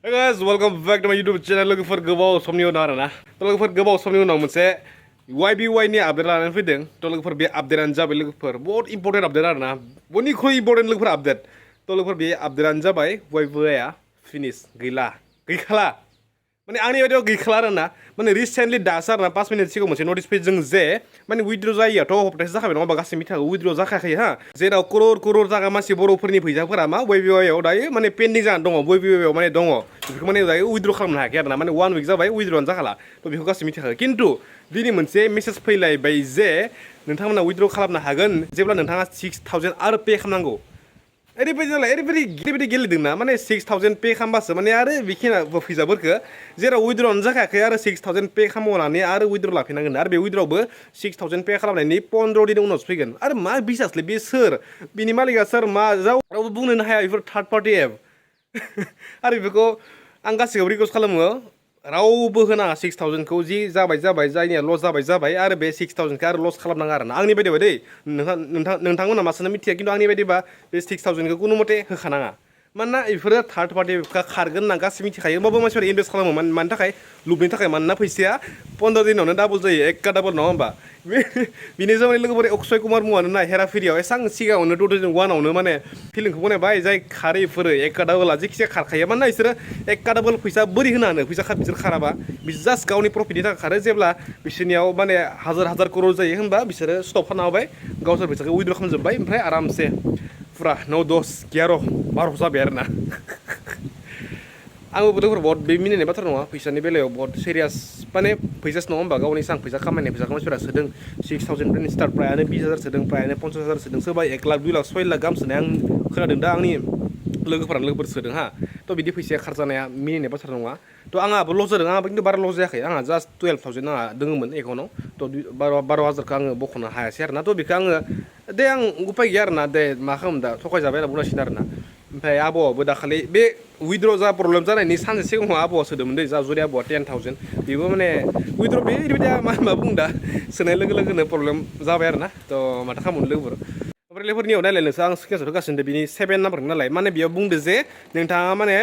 Hey guys, welcome back to my YouTube channel. Logoफोर गोबाव समनि उनाव आरोना लोगोफोर गोबाव समनि उनाव मोनसे YBY नि आपडेट लानानै फैदों लोगोफोर बे आपडेटानो जाबाय लोगोफोर बहुत इम्पोर्टेन्ट आपडेट आरोना बयनिख्रुइ इम्पोर्टेन्ट लोगोफोर आपडेट लोगोफोर बे आपडेटानो जाबाय YBY आ फिनिश गैखाला माने आंनि बायदियाव गैखाला आरोना माने रिसेन्टलि दासो आरोना 5 मिनिट सिगां मोनसे नटिस फैदों जे माने उइथड्र जायैयाथ' हप्तासे जाखाबाय नङा होमबा गासै मिथिखागौ उइथड्र जाखायाखै हा जेराव करर जागा मानसि बर'फोरनि फैसाफोरा मा YBY आव दायो माने पेन्डिं जानानै दङ YBY आव माने दङ बेखौ माने दायो उइथड्र खालामनो हायाखै आरोना माने 1 उइक जाबाय उइथड्रआनो जाखाला थ' बेखौ गासै मिथिखागौ खिन्थु दिनै मोनसे मेसेज फैलायबाय जे नोंथांमोना उइथड्र खालामनो हागोन जेब्ला नोंथाङा 6000 आरो पे खालामनांगौ ओरैबायदि गेलेदोंना माने 6000 पे खालामबासो माने आरो बेखिना फैसाफोरखौ जेराव उइथड्रआनो जाखायाखै आरो 6000 पे खालामनानै आरो उइथड्र लाफिननांगोन आरो बे उइथड्रआवबो 6000 पे खालामनायनि 15 दिन उनावसो फैगोन आरो मा बिसासलै बे सोर बिनि मालिकआ सोर मा रावबो बुंनोनो हाया बेफोर थार्ड पार्टि एप आरो बेखौ आं गासैखौबो रिकुवेस्ट खालामो रावबो होनाङा 6000 खौ जि जाबाय जायनिया लस जाबाय आरो बे 6000 खौ आरो लस खालामनाङा आरोना आंनि बायदिबा दै नोंथांमोना मा सानो मिथिया खिन्थु आंनि बायदिबा बे 6000 खौ कुनु मते होखानाङा मानोना बेफोरो थार्ड पार्टिफ्रा खारगोन होनना गासै मिथिखायो होमबाबो मानसिफोरा इनभेस्ट खालामो मानि थाखाय लुबनि थाखाय मानोना फैसाया 15 दिनावनो डाबल जायो एक्का डाबल नङा होमबा बिनि जाबाय लोगोफोर अक्षय कुमार मुङानो ना हेराफेरियाव एसां सिगाङावनो 2001 आवनो माने फिल्मखौ बनायबाय जाय खारैफोर एक्का डाबला जेखिजाया खारखायो मानोना बिसोरो एक्का डाबल फैसा बोरै होनो हानो फैसा बिसोर खाराबा बिसोर जास्ट गावनि प्रफिटनि थाखाय खारो जेब्ला बिसोरनियाव माने हाजार करोड़ जायो होनबा बिसोरो स्टप खालामना होबाय गावसोर फैसाखौ उइथड्र खालामजोब्बाय ओमफ्राय आरामसे फुरा 9 10 11 12 जाबाय आरोना आंबो बोथोरफोर बहुत बे मिनिनाय बाथ्रा नङा फैसानि बेलायाव बहुत सिरियास माने फैसासो नङा होमबा गावनि सांं फैसा खामायनाय फैसाखौ मानसिफोरा सोदों 6000 निफ्रायनो स्टार्ट प्रायानो 20000 सोदों प्रायानो 50000 सोदों सोरबा 1 लाख 2 लाख 6 लाख गाहाम सोनाय आं खोनादों दा आंनि लोगोफोर सोदों हा थ' बिदि फैसाया खारजानाया मिनिनाय बाथ्रा नङा थ' आंहाबो लस जादों आंहाबो खिन्थु बारा लस जायाखै आंहा जास्ट 12000 आंहा दङमोन एकाउन्टआव थ' 12000खौ आङो बख'नो हायासै आरोना थ' बेखौ आङो दे आं उपाय गैया आरोना दे मा खालामो दा थगायजाबाय होनना बुंनांसिगोन आरोना ओमफ्राय आबौआबो दाखालि बे उइथड्र जा प्रब्लेम जानायनि सानसे सिगाङाव आबौआ सोदोंमोन दै जा जुदि आबौआ 10000 बेबो माने उइथड्र बे ओरैबायदि मा बुं दा सोनाय लोगो लोगोनो प्रब्लेम जाबाय आरोना थ' माथो खालामनो लोगोफोर ओमफ्राय लोगोफोरनियाव नायलायनोसो आं स्क्रिनशट होगासिनो बिनि 7 नाम्बारखौ नालाय माने बेयाव बुंदो जे नोंथाङा माने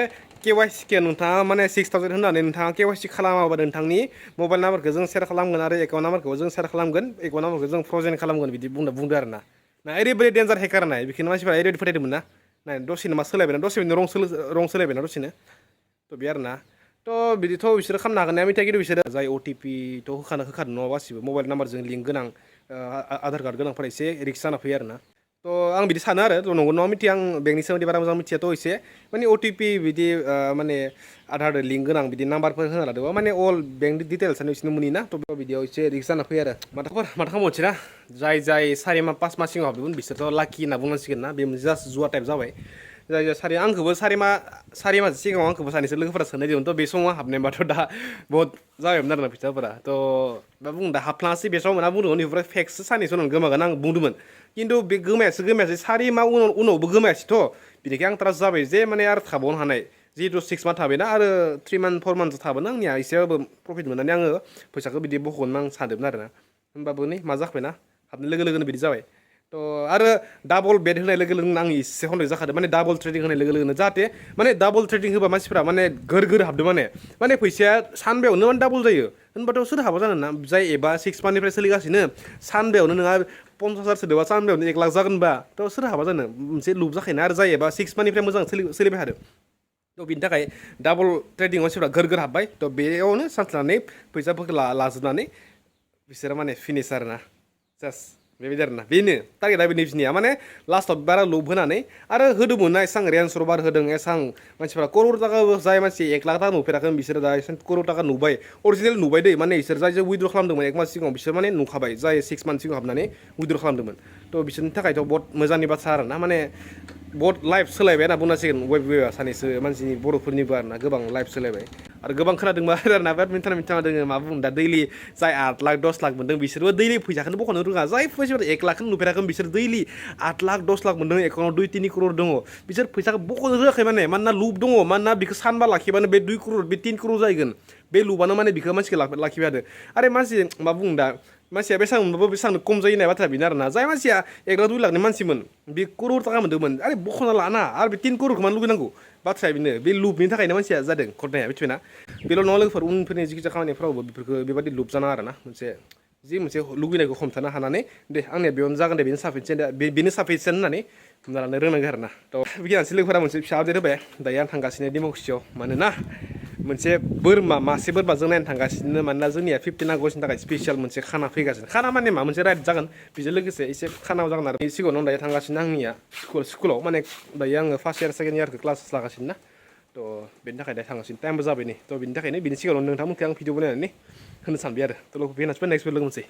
KYC नोंथाङा माने 6000 होननानै नोंथाङा KYC खालामाबा नोंथांनि मबाइल नाम्बारखौ जों सेयार खालामगोन आरो एकाउन्ट नाम्बारखौ जों सेयार खालामगोन एकाउन्ट नाम्बारखौ जों फ्रजेन खालामगोन बिदि बुंदो आरोना ना ओरैबायदि डेन्जार हेकार नाय बेखौनो मानसिफोरा ओरैबायदि फोथायदोंमोन ना नाय दसेनो मा सोलायबायना दसेनो रं सोलायबायना दसेनो थ' बे आरोना थ' बिदिथ' बिसोरो खालामनो हागोन ना मिथिया खिन्थु बिसोरो जाय OTP थ' होखादों नङा गासिबो मबाइल नाम्बारजों लिंक गोनां आधार कार्ड गोनांफोरा एसे रिक्स जाना फैयो आरोना थ' आं बिदि सानो आरो थ' नंगौ नङा मिथिया आं बेंकनि सोमोन्दै बारा मोजां मिथिया थ' एसे माने OTP बिदि माने आधार लिंक गोनां बिदि नाम्बारफोर होना लादोंबा माने अल बेंक डिटेल्सआनो बिसोरनो मोनिना थ' बिदियाव एसे रिक्स जाना फैयो आरो माथो खालामनोसै ना जाय 4 माह 5 माह सिगाङाव हाबदोंमोन बिसोरथ' लाकि होनना बुंनांसिगोन ना बे जास्ट जुवा टाइप जाबाय जाय आंखौबो 4 माह सिगाङाव आंखौबो सानैसो लोगोफोरा सोंनाय दंमोन थ' बे समाव हाबनायबाथ' दा बहुत जाबायमोन आरोना फैसाफोरा थ' मा बुंदों दा हाबफ्लाङासै बे समाव मा बुंदोंमोन बेनिफ्राय फेक्सो सानैसो उनाव गोमागोन आं बुंदोंमोन खिन्थु बे गोमायासै 4 माह उनावबो गोमायासैथ' बिनिखाय आं ट्रास्ट जाबाय जे माने आरो थाबावनो हानाय जिहेतु 6 मान्थ थाबायना आरो 3 मान्थ 4 मान्थ थाबानो आंनिया एसेबाबो प्रफिट मोननानै आङो फैसाखौ बिदि बख'नो आं सानदोंमोन आरोना होमबाबो नै मा जाखाबायना हाबनाय लोगो लोगोनो बिदि जाबाय थ' आरो डाबल बेट होनाय लोगो लोगोनो आं एसे हन्देक जाखादों माने डाबल ट्रेडिं होनाय लोगो लोगोनो जाहाथे माने डाबल ट्रेडिं होबा मानसिफोरा माने गोर हाबदों माने फैसाया सानबायावनो माने डाबल जायो होनबाथ' सोर हाबा जानो ना जाय एबा 6 मान्थनिफ्राय सोलिगासिनो सानबायावनो नोंहा 50000 सोदोंबा सानबायावनो 1 लाख जागोनबा थ' सोर हाबा जानो मोनसे लुप जाखायोना आरो जाय एबा 6 मान्थनिफ्राय मोजां सोलिबाय थादों थ' बिनि थाखाय डाबल ट्रेडिं मानसिफोरा गोर हाबबाय थ' बेयावनो सान्स लानानै फैसाफोरखौ लाजोबनानै बिसोरो माने फिनिस आरोना जास्ट बेबायदि आरोना बेनो टारगेटआ बेनो बिसनिया माने लास्टआव बारा लुप होनानै आरो होदोंमोन ना एसां रेन्ज रभार होदों एसां मानसिफोरा करोड़ थाखा जाय मानसि 1 लाख थाखा नुफेराखै बिसोरो दा करोड़ थाखा नुबाय अरिजिनेल नुबाय दै माने बिसोर जाय उइथड्र खालामदोंमोन 1 मास सिगाङाव बिसोर माने नुखाबाय जाय 6 मान्थ सिगाङाव हाबनानै उइथड्र खालामदोंमोन थ' बिसोरनि थाखायथ' बहुत मोजांनि बाथ्रा आरोना माने बहुत लाइफ सोलायबाय होनना बुंनांसिगोन YBY सानैसो मानसिनि बर'फोरनिबो आरोना गोबां लाइफ सोलायबाय आरो गोबां खोनादोंबा आरोना बेडमिन्टन दोङो मा बुंदों दा दैलि जाय 8 लाख 10 लाख मोन्दों बिसोरबो दैलि फैसाखौनो बख'नो रोङा जाय फैसाफोर 1 लाखखौनो नुफेराखै बिसोर दैलि 8 लाख 10 लाख मोन्दों एकाउन्टाव 2-3 करोड़ दङ बिसोर फैसाखौ बख'नो रोङाखै मानोना लुप दङ मानोना बेखौ सानबा लाखिबानो बे 2 करोड़ बे 3 करोड़ जाहैगोन बे लुपआनो माने बेखौ मानसिखौ लाखिबाय थादों आरो मानसि मा बुंदों दा मानसिया बेसेबां मोनबाबो बेसेबां खम जायो होननाय बाथ्रा बेनो आरोना जाय मानसिया 1 लाख 2 लाखनि मानसिमोन बे करोड़ थाखा मोन्दोंमोन आरो बख'ना लाना आरो बे 3 करोड़खौ मानो लुगैनांगौ बाथ्राया बेनो बे लुपनि थाखायनो मानसिया जादों घटनाया मिथिबायना बेल' नङा लोगोफोर उनफोरनि जिखिजाया खामानिफ्रावबो बेफोरखौ बेबादि लुप जानाङा आरोना मोनसे जि मोनसे लुगैनायखौ हमथानो हानानै दे आंनिया बेयावनो जागोन दे बेनो साफिसियेन्ट बेनो साफिसियेन्ट होननानै हमना लानो रोंनांगौ आरोना थ' बिगियानसि लोगोफोरा मोनसे फिसा आपडेट होबाय दायो आं थांगासिनो डेम'क्रेसियाव मानोना मोनसे बोरमा मासे बोरमा जों नायनो थांगासिनो मानोना जोंनिया 15 आगस्टनि थाखाय स्पेसियेल मोनसे खाना फैगासिनो खाना माने मा मोनसे राइड जागोन बेजों लोगोसे एसे खानाव जागोन आरो सिगाङावनो दायो थांगासिनो आंनिया स्कुलाव माने दायो आङो फार्स्ट इयार सेकेन्ड इयारखौ क्लास लागासिनो ना थ' बेनि थाखाय दायो थांगासिनो टाइमबो जाबाय नै थ' बेनि थाखायनो बेनि सिगाङावनो नोंथांमोनखौ आं भिडिअ बनायनानै होनो सानबाय आरो थ' लोगोफोर नेक्स्ट लोगो मोनसै